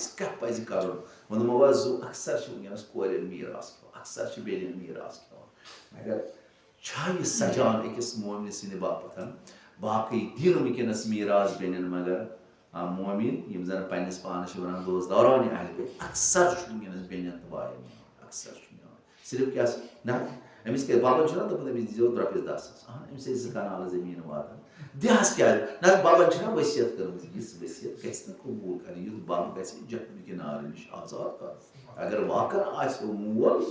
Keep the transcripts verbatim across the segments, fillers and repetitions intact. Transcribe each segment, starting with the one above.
اَسہِ کیٛاہ پَزِ کَرُن؟ ووٚنمو حظ زُو، اکثر چھِ وٕنکیٚنَس کورٮ۪ن میٖراث کھٮ۪وان، اکثر چھِ بیٚنٮ۪ن میٖراث کھٮ۪وان۔ مگر چھا یہِ سجان أکِس مومنہِ سٕنٛدِ باپتھ؟ باقٕے دِن وٕنکیٚنَس میٖراث بیٚنٮ۪ن، مگر آ، مومن، یِم زَن پنٛنِس پانَس چھِ وَنان دوست دوران اہل بیت، اکثر چھُ وٕنکیٚنَس بیٚنٮ۪ن تہٕ بایَن نِوان، اکثر چھُ نِوان۔ صرف کیٛاہ سا؟ نہ، أمِس کیٛاہ، بَبَن چھُنہ دوٚپمُت أمِس دیٖزیو رۄپیَس دَہ ساس؟ اَہَن، أمِس ہے زٕ کَنال زٔمیٖن واتان۔ دِہَس کیٛازِ؟ نہ، بَبَن چھُنہ ؤصیت کٔرمٕژ، یِژھ ؤصیت گژھِ نہٕ قبوٗل کَرٕنۍ، یُتھ بَب گژھِ جہنمہٕ کِنارٕ نِش آزاد کَرُن۔ اگر واقعاً آسہِ ہو مول،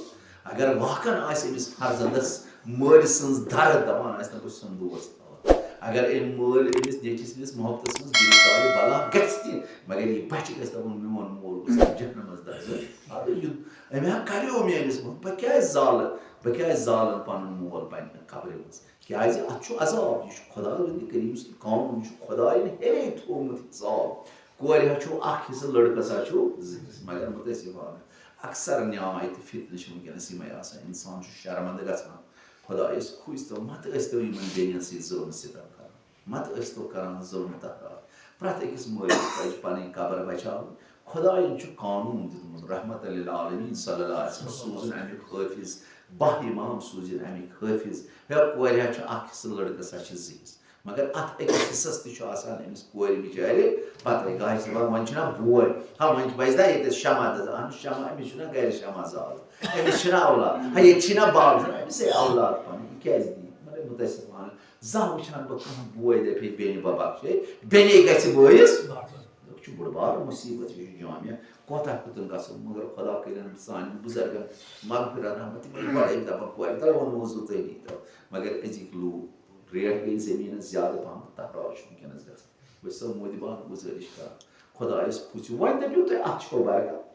اگر واقعاً آسہِ أمِس فرزندَس مٲلۍ سٕنٛز درد دَپان آسہِ نہ، بہٕ چھُسَن دوست تھاوان۔ اگر أمۍ مٲلۍ أمِس نیٚچِوِس سٕنٛدِس محبتَس منٛز گِرفتارِ بلا گژھِ تہِ، مگر یہِ بَچہِ گژھِ دَپُن، میون مول گوٚژھ جہنمَس درزٕ۔ اَدٕ یہِ، أمۍ ہا کَریو میٛٲنِس محبت، بہٕ کیٛازِ زالہٕ، بہٕ کیٛازِ زالَن پَنُن مول پنٛنہِ قبرِ منٛز؟ کیٛازِ اَتھ چھُ عذاب، یہِ چھُ خۄداوندِ کریٖم سُنٛد قانوٗن، یہِ چھُ خۄدایَن ہیٚرے تھوٚومُت حساب۔ کورِ ہا چھُ اکھ حصہٕ، لڑکس ہا چھُ زٕ حصہٕ، مگر مُتٲسفانہٕ اکثر نیامہ تہٕ فتنہٕ چھِ وٕنکیٚنس یِمے آسان۔ انسان چھُ شرمندٕ گژھان، خۄدایس کھوٗژ تو، مت ٲسۍ تو یِمن بیٚنٮ۪ن سۭتۍ ظلم ستم کران، مت ٲسۍ تو کران ظلم تکرار۔ پرٛٮ۪تھ أکِس مٲلِس پزِ پنٕنۍ قبر بچاوٕنۍ۔ خۄدایَن چھُ قانوٗن دیُتمُت، رحمت للعالمین صلی اللہ علیہ وسلم سوٗزُن امیُک حٲفظ، باہ امام سوٗزِن امیُک حٲفظ۔ ہے، کورِ ہا چھُ اکھ حصہٕ، لڑکس ہا چھِ زٕ حصہٕ۔ مگر اتھ أکِس حصس تہِ چھُ آسان أمِس کورِ بِچارِ پتہٕ۔ گاہہِ چھِ دپان، وۄنۍ چھُنہ بوے، ہا، وۄنۍ چھُ، وۄنۍ چھُ دا ییٚتہِ شمع دَزان۔ اہن، شمع، أمِس چھُنہ گرِ شمع زالُن، أمِس چھُنہ اولاد، ہا، ییٚتہِ چھِنہ باب زالُن، أمِس ہے اولاد پنُن، یہِ کیٛازِ دی؟ مگر مُتٲسف پانہٕ زانٛہہ وٕچھان بہٕ کانٛہہ بوے دپہِ ہے، بیٚنہِ بہٕ بخشے، بیٚنے گژھِ بٲیِس۔ یہِ چھُ بوٚڑ بارٕ مُصیبت، یہِ چھُ جامع۔ کوتاہ کُتُن گژھو، مگر خۄدا کٔرِنۍ سانٮ۪ن بُزرگن مغفرت رحمت، تِمن چھِ گۄڈے دپان، کورِ ترٛاوو نہٕ وضوٗ تٲنی تہٕ۔ مگر أزِکۍ لوٗکھ، ریٹ گٔے زٔمیٖنَس زیادٕ پَہمَتھ، تکرار چھُ وٕنکیٚنَس گژھان۔ بہٕ چھُسو مودی بہن گُزٲرِش کران، خۄدایَس پُژھِو، وۄنۍ دٔپِو تُہۍ، اَتھ چھو برکت؟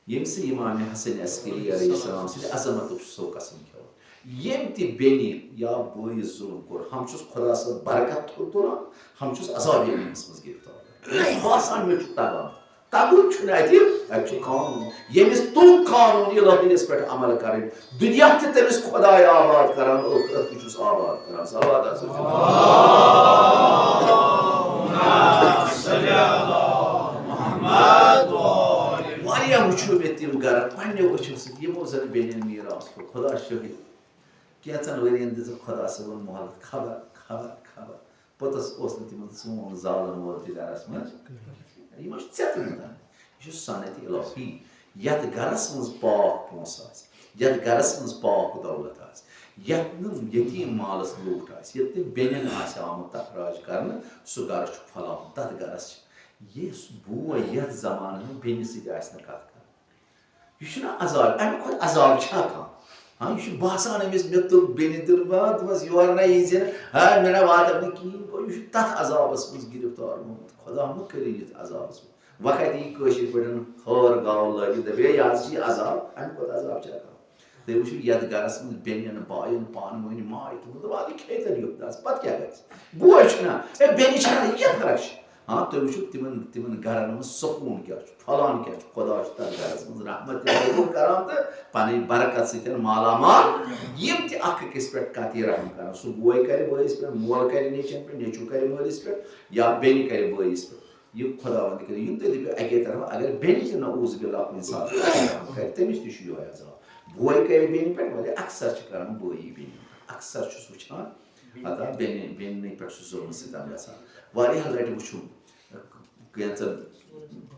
ییٚمہِ سۭتۍ امام حسن عسکری علیہ السلام سٕنٛدِ عظمتُک چھُسو قسم کھٮ۪وان، ییٚمۍ تہِ بیٚنہِ یا بٲیِس ظُلم کوٚر، ہم چھُس خۄدا صٲب برکت تھوٚد تُلان، ہم چھُس عذاب یمیٖنَس منٛز گِرفتار۔ مےٚ چھُ باسان، مےٚ چھُ تگان۔ تَگُن چھُنہٕ اَتہِ، اَتہِ چھُ قانوٗن۔ ییٚمِس توٚگ قانوٗن الہیَس پٮ۪ٹھ عمل کَرٕنۍ، دُنیا تہِ تٔمِس خۄداے آباد کَران، ٲخرت تہِ چھُس آباد کَران۔ صلوات آسہِ۔ واریاہ وٕچھو مےٚ تِم گَرٕ پنٛنیو أچھو سۭتۍ، یِمو زَن بیٚنٮ۪ن میٖراث کوٚر۔ خۄدا شٲہِد، کینٛژَن ؤرِیَن دِژٕکھ خۄدا صٲبَن مۄہلت، خبر، خبر، خبر۔ پوٚتُس اوس نہٕ تِمن ژوٗن زالن وول تہِ گرس منٛز۔ یِمو چھُ ژےٚ تہِ وَنان، یہِ چھُ سنت الہی۔ یتھ گرس منٛز پاک پونٛسہٕ آسہِ، یتھ گرس منٛز پاک دولت آسہِ، یتھ نہٕ یتیٖم مالس لوٗٹھ آسہِ، یتھ نہٕ بیٚنٮ۪ن آسہِ آمُت تخراج کرنہٕ، سُہ گرٕ چھُ پھۄلاوُن۔ تتھ گرس چھِ یُس بوے یتھ زمانس منٛز بیٚنہِ سۭتۍ آسہِ نہٕ کتھ کران۔ یہِ چھُنہ عذاب، اَمہِ کھۄتہٕ عذاب چھا کانٛہہ؟ ہاں، یہِ چھُ باسان أمِس، مےٚ تُل بیٚنہِ تہِ، بہٕ دوٚپمَس، یورٕ نہ یی زِ نہٕ، ہاں، مےٚ نہ واتَکھ نہٕ کِہیٖنۍ۔ گوٚو، یہِ چھُ تَتھ عذابَس منٛز گِرفتار گوٚمُت۔ خۄدا مہ کٔرِنۍ یُتھ عذابَس منٛز۔ وۄنۍ کَتہِ یی کٲشِر پٲٹھۍ ہٲر گاو لٲگِتھ، دَپہِ، ہے، یہِ حظ چھِ یہِ عذاب، اَمہِ کھۄتہٕ عذاب چھا کانٛہہ؟ تُہۍ وٕچھِو، یَتھ گَرَس منٛز بیٚنٮ۪ن، بایَن پانہٕ ؤنۍ ماے تھوٚمُت، دَپان، یہِ کھیٚیہِ تَن یوٚت دَس، پَتہٕ کیٛاہ گژھِ؟ بوے چھُنہ، ہے، بیٚنہِ چھَنہ، یہِ کیٛاہ فرق چھِ؟ ہاں، تُہۍ وٕچھِو تِمن، تِمن گرن منٛز سکوٗن کیٛاہ چھُ، پھۄلان کیٛاہ چھُ۔ خۄدا چھُ تتھ گرس منٛز رحمت تہِ نٲزِل کران تہٕ پنٕنۍ برکت سۭتۍ مالا مال۔ یِم تہِ اکھ أکِس پٮ۪ٹھ کتہِ رحم کران، سُہ بوے کرِ بٲیِس پٮ۪ٹھ، مول کرِ نیٚچوِس پٮ۪ٹھ، نیٚچو کرِ مٲلِس پٮ۪ٹھ یا بیٚنہِ کرِ بٲیِس پٮ۪ٹھ۔ یہِ خۄداوند کرِ، یِم تُہۍ دٔپِو اکے طرفہٕ، اگر بیٚنہِ تہِ نعوذ باللہ کُنہِ ساتہٕ رحم کرِ، تٔمِس تہِ چھُ یِہوٚے عذاب۔ بوے کرِ بیٚنہِ پٮ۪ٹھ، مگر اکثر چھِ کران بٲیی بیٚنہِ پٮ۪ٹھ۔ اکثر چھُس وٕچھان، ہتا بیٚنہِ، بیٚنہِ پٮ۪ٹھ چھُ ظُلمہٕ ستم گژھان۔ واریاہ لٹہِ وٕچھُم، کینٛژن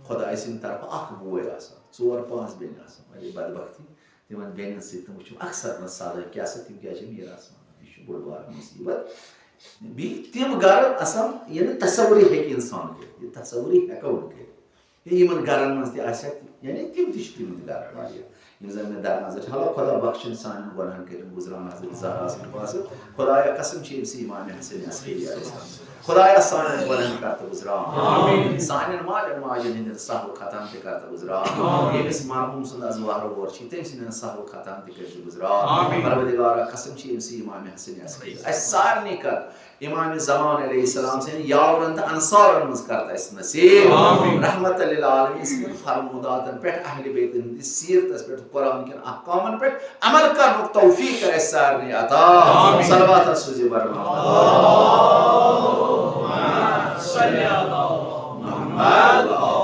خۄداے سٕنٛدِ طرفہٕ اکھ بوے آسان، ژور پانٛژھ بیٚنہِ آسان، واریاہ بدبختی تِمن بیٚنٮ۪ن سۭتۍ۔ تِم وٕچھُم اکثر نہ صلٲحی، کیٛاہ سا تِم کیٛاہ چھِ میٖراث منٛگان؟ یہِ چھُ بوٚڑ بارٕ مُصیٖبت۔ بیٚیہِ تِم گرٕ آسان، یہِ نہٕ تصورٕے ہیٚکہِ اِنسان کٔرِتھ، یہِ تصورٕے ہٮ۪کو نہٕ کٔرِتھ۔ ہے، یِمن گرن منٛز تہِ آسہِ ہا، یعنی تِم تہِ چھِ تِم تہِ گرٕ واریاہ، یِم زن مےٚ درنظر چھِ۔ حالانکہ خۄدا بخشِن سانٮ۪ن گۄنہن کٔرِن گُزران حضرت زہرا سٕنٛدِ پاسہٕ۔ خۄدایا، قسم چھِ أمۍ سٕے امام حسن عسکری علیہ السلام۔ خۄدایا، سانٮ۪ن گۄنہن کر تہٕ گُزران۔ سانٮ۪ن مالٮ۪ن ماجٮ۪ن ہٕنٛدٮ۪ن سہو خطاہن تہِ کر تہٕ گُزران۔ ییٚمِس مرحوٗم سُنٛد از وہرٕ وور چھِ، تٔمۍ سٕنٛدٮ۪ن سہو خطاہن تہِ کٔرۍ زِ گُزران۔ پروردگارا، قسم چھِ أمۍ سٕے امام حسن عسکری۔ اَسہِ سارنٕے کر امام زمان علیہ السلام سٕنٛدٮ۪ن یاورن تہٕ انصارن منٛز کر تہٕ اَسہِ نصیب۔ آمین۔ رحمت للعالمین سٕنٛدٮ۪ن فرموداتن پٮ۪ٹھ، اہل بیتن ہٕنٛدِس سیرتس پٮ۪ٹھ، قرآن کٮ۪ن احکامن پٮ۪ٹھ عمل کرنُک توفیق کر اَسہِ سارنٕے عطا۔ آمین۔ صلوات حظ سوٗزِو برابر۔ اللہم صل علی محمد۔